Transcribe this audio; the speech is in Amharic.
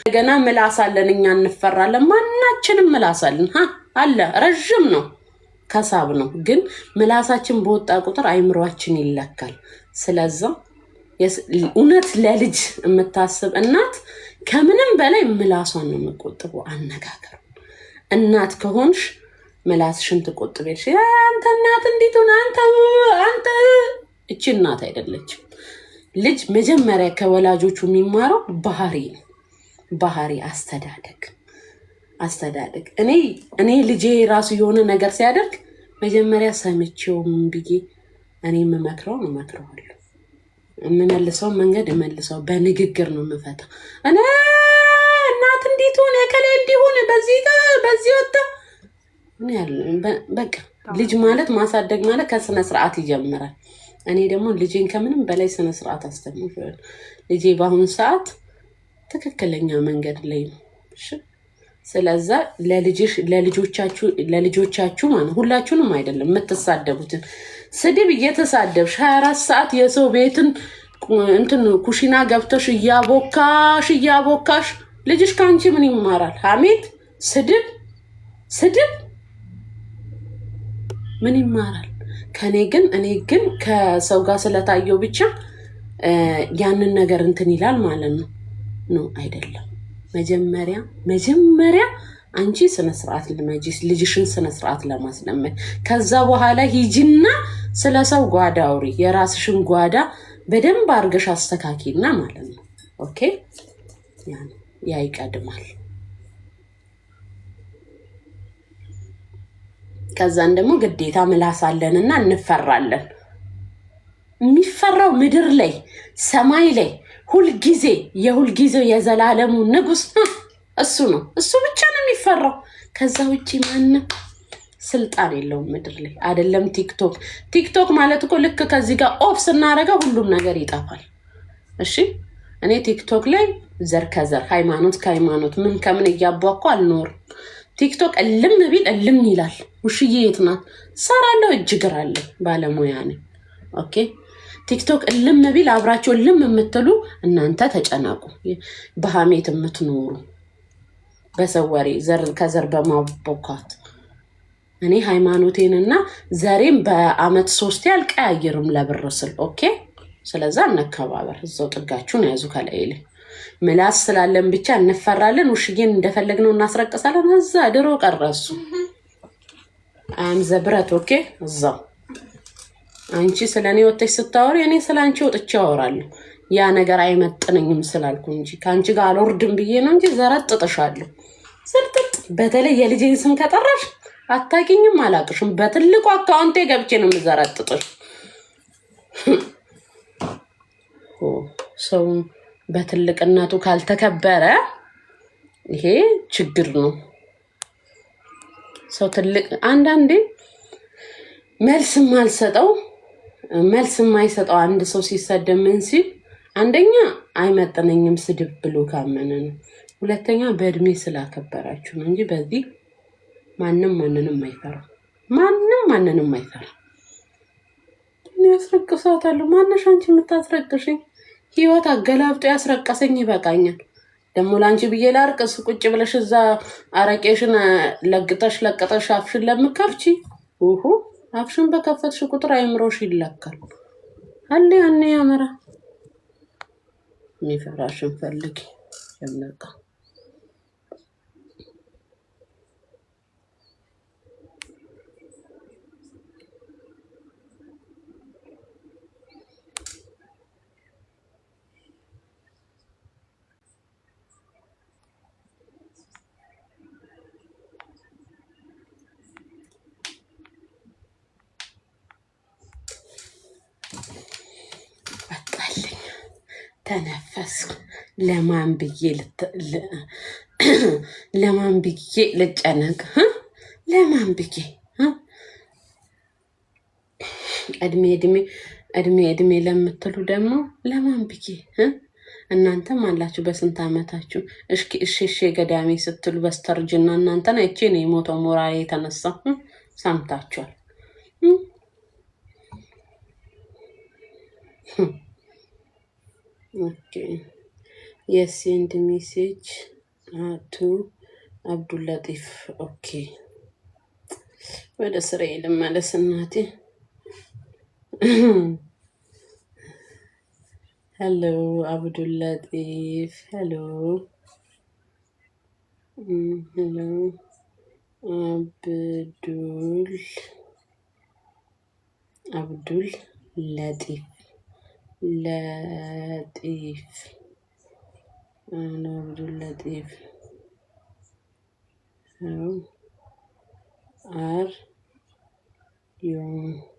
ገና ምላስ አለን እኛ እንፈራለን። ማናችንም ምላስ አለን አለ ረዥም ነው ከሳብ ነው። ግን ምላሳችን በወጣ ቁጥር አይምሯችን ይለካል። ስለዛ እውነት ለልጅ የምታስብ እናት ከምንም በላይ ምላሷን ነው የምቆጥበው፣ አነጋገሩ። እናት ከሆንሽ ምላስሽን ትቆጥቢያለሽ። አንተ እናት እንዴት ሆነ አንተ አንተ እቺ እናት አይደለችም። ልጅ መጀመሪያ ከወላጆቹ የሚማረው ባህሪ ነው። ባህሪ፣ አስተዳደግ አስተዳደግ። እኔ ልጄ ራሱ የሆነ ነገር ሲያደርግ መጀመሪያ ሰምቼው ምን ብዬ እኔ የምመክረውን እመክረዋለሁ፣ የምመልሰው መንገድ እመልሰው፣ በንግግር ነው የምፈታው። እኔ እናት እንዴት ሆነ ከሌ እንዲሆን በዚህ በዚህ ወጣ በቃ ልጅ ማለት ማሳደግ ማለት ከስነ ስርዓት ይጀምራል። እኔ ደግሞ ልጄን ከምንም በላይ ስነ ስርዓት አስተምሬዋለሁ። ልጄ በአሁኑ ሰዓት ትክክለኛ መንገድ ላይ ነው። እሺ ስለዛ ለልጅሽ ለልጆቻችሁ ማለት ሁላችሁንም አይደለም የምትሳደቡትን ስድብ እየተሳደብሽ 24 ሰዓት የሰው ቤትን እንትን ኩሽና ገብተሽ እያቦካሽ እያቦካሽ ልጅሽ ከአንቺ ምን ይማራል? ሀሜት፣ ስድብ፣ ስድብ ምን ይማራል? ከኔ ግን እኔ ግን ከሰው ጋር ስለታየው ብቻ ያንን ነገር እንትን ይላል ማለት ነው። No አይደለም። መጀመሪያ መጀመሪያ አንቺ ስነ ስርዓት ልመጂ፣ ልጅሽን ስነ ስርዓት ለማስለመድ ከዛ በኋላ ሂጂና ስለ ሰው ጓዳ አውሪ። የራስሽን ጓዳ በደንብ አድርገሽ አስተካኪና ማለት ነው። Okay፣ ያ ይቀድማል። ከዛን ደግሞ ግዴታ ምላስ አለንና እንፈራለን። የሚፈራው ምድር ላይ ሰማይ ላይ ሁልጊዜ የሁልጊዜው የዘላለሙ ንጉስ እሱ ነው። እሱ ብቻ ነው የሚፈራው። ከዛ ውጭ ማንም ስልጣን የለውም ምድር ላይ አይደለም። ቲክቶክ ቲክቶክ ማለት እኮ ልክ ከዚህ ጋር off ስናደርገው ሁሉም ነገር ይጠፋል። እሺ እኔ ቲክቶክ ላይ ዘር ከዘር ሃይማኖት ከሃይማኖት ምን ከምን እያቧኩ አልኖርም። ቲክቶክ እልም ቢል እልም ይላል። ውሽዬ የት ናት? ሰራለሁ፣ እጅ እግር አለኝ፣ ባለሙያ ነኝ። Okay ቲክቶክ እልም ቢል አብራቸው እልም የምትሉ እናንተ ተጨነቁ። በሀሜት የምትኖሩ በሰው ወሬ ዘር ከዘር በማቦካት እኔ ሃይማኖቴንና ዘሬን በአመት ሶስቴ አልቀያይርም ለብር ስል። Okay ስለዛ እንከባበር። እዛው ጥጋችሁን ያዙ። ከላይ ላይ ምላስ ስላለን ብቻ እንፈራለን። ውሽዬን እንደፈለግነው እናስረቅሳለን። እዛ ድሮ ቀረሱ I'm ዘብረት okay እዛው አንቺ ስለ እኔ ወጥተሽ ስታወሪ እኔ ስለ አንቺ ወጥቼ አወራለሁ። ያ ነገር አይመጥነኝም ስላልኩ እንጂ ከአንቺ ጋር አልወርድም ብዬ ነው እንጂ ዘረጥጥሻለሁ። ዝርጥጥ። በተለይ የልጄን ስም ከጠራሽ አታውቂኝም፣ አላቅሽም። በትልቁ አካውንቴ ገብቼ ነው የምዘረጥጥሽ። ሰው በትልቅነቱ ካልተከበረ ይሄ ችግር ነው። ሰው ትልቅ አንዳንዴ መልስ የማልሰጠው መልስ የማይሰጠው አንድ ሰው ሲሰደብ ምን ሲል አንደኛ አይመጥነኝም ስድብ ብሎ ካመነ ነው። ሁለተኛ በእድሜ ስላከበራችሁ ነው እንጂ በዚህ ማንም ማንንም አይፈራም። ማንም ማንንም አይፈራም። እኔ ያስረቅሳታለሁ። ማነሽ አንቺ የምታስረቅሽኝ? ህይወት አገላብጦ ያስረቀሰኝ ይበቃኛል። ደግሞ ለአንቺ ብዬ ላርቅስ? ቁጭ ብለሽ እዛ አረቄሽን ለግጠሽ ለቅጠሽ አፍሽን ለምከፍቺ ውሁ አፍሽን በከፈትሽ ቁጥር አይምሮሽ ይለካል። አለ ያኔ ያመራ የሚፈራሽን ፈልጊ የምለቃ ወጣልኝ። ተነፈስኩ። ለማን ብዬ ለማን ብዬ ልጨነቅ? ለማን ብዬ እድሜ እድሜ እድሜ እድሜ ለምትሉ ደግሞ ለማን ብዬ እናንተም አላችሁ በስንት ዓመታችሁ እሽኪ እሺ እሺ ገዳሜ ስትሉ በስተርጅና እናንተን አይቼ ነው የሞተው ሞራሌ የተነሳ ሰምታችኋል። Okay። Yes, send message to አብዱላጢፍ። Okay፣ ወደ ስራዬ ልመለስ እናቴ። Hello አብዱላጢፍ፣ hello hello አብዱል፣ አብዱል ለጢፍ፣ ለጢፍ፣ አብዱል ለጢፍ፣ how are you?